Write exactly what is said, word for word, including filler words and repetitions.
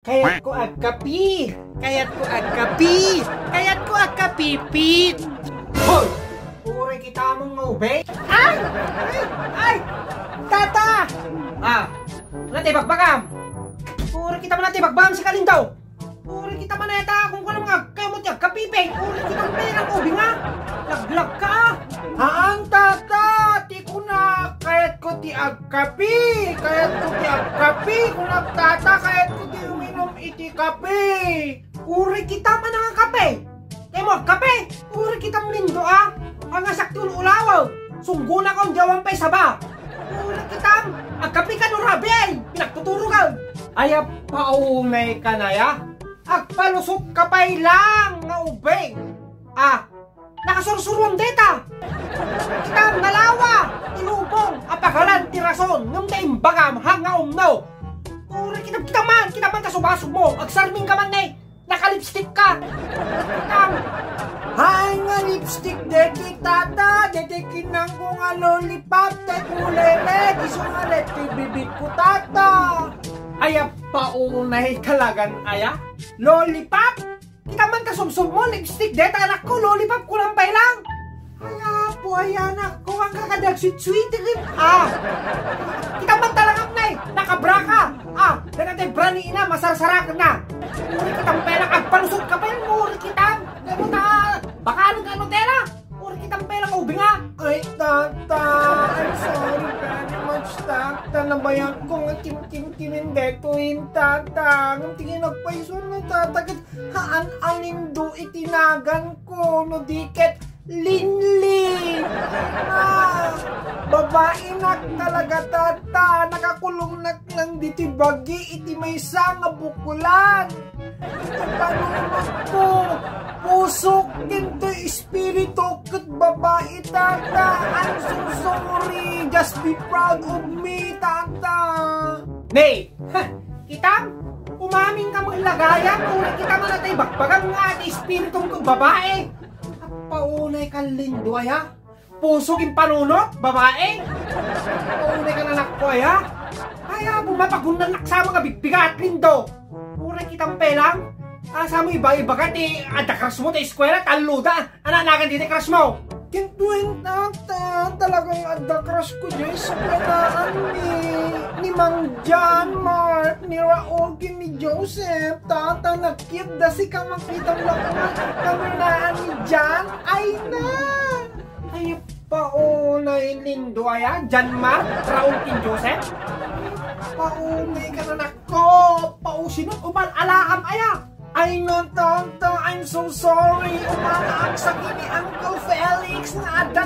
Kayatko agkapi! Kayatko agkapi! Kayatko agkapipit! Hoy! Uray kita met nga ubing? Ay! Ay! Ay! Tata! Ah, ano ti ibagbagam? Uray kita met ti ibagbagam, si Kalindo! Uray kita met ita, kung kunam nga agkayo met ti agkapipit! Uray kita met nga ubing, ah! Laglag ka, ah! Haan, tata! Ti kuna, kayatko ti agkapi! Kayatko ti agkapi! Kuna, tata, kayatko ti uminom iti kape! Uray kita met nga kape! Kayatmo agkape? Uray kita met, Lindo, ah! Angasak ti ul-ulaw! Sunggonakon, diaw pay saba! Uray kita met agkape kano rabii! Pinagtuturogan! Aya, paunay ka na, ya? Agpalusot ka pay lang nga ubing! Ah, nakasursuruam deta! Kita met nalawa! Ilubong a pagalan ti rason ngem naimbagam, ha, nga umno! Uray kita met, kita met, kita met ta subasubmo! Agsarming ka met, ne! Nakalipstick ka! Kita met! Ay, nga lipstick deti, tata! Deti kinangko nga lollipop, tay kulay red, isu nga red ti bibig ko, tata! Aya, paunay talagan, aya? Lollipop? Kita met ta subsubmo, lipstick deta, anakko, lollipop, kunam pay lang! Ay, apo, ay, anakko, ang kakadagsuit-suit, eh. Ah! Kita met talaga, nay, nakabraka! Ah, deta tay bra ni ina, masarsaraken na! Uray kita met pay lang, agpalusot ka pay, uray kita met! Kayatmo ta, bakal nga ano, tela! Uray kita met pay lang ubing, ah! Ay, tata, I'm sorry very much, tata. Nabayag ko nga kimkimkimin detoy, tata. Ngem ti kinapayso na, tata, ket haan a Lindo iti naganko, no di ket Linlin. Ah, babaenak talaga, tata. Nakakulongnak lang ditoy bagi iti maysa nga bukolan. Iti panunotko, pusok ken toy espiritu ket babae, tata. I'm so sorry. Just be proud of me, tata. Nay, ha, kitam? Umamin ka met la gayam, uray kita met tay bagbagam nga ti espiritum ket babae. Paunay ka, Lindo, aya? Pusok ken panunot, babae? Paunay ka, anakko, aya? Aya, bumapagundan naksa nga bigbigat, Lindo. Uray kita met pay lang. Asa mo iba-iba ka ti adda crush mo ta eskwela, talluda. Ananagan dita crush mo? Kintuin, tata, talagang adda crush ko diay eskwelahan ni, ni Mang John Mark, ni Raul, ken ni Joseph. Tata, nakit da sika makita mo lang nga kamunaan ni John. Ay na! Ay, paunay, Lindo, aya? John Mark, Raul, ken Joseph? Paunay ka, anakko. Pausinot, umal alaam, aya? Ay, no, Tonto, I'm so sorry. Umalaak sa ni Uncle Felix nga adda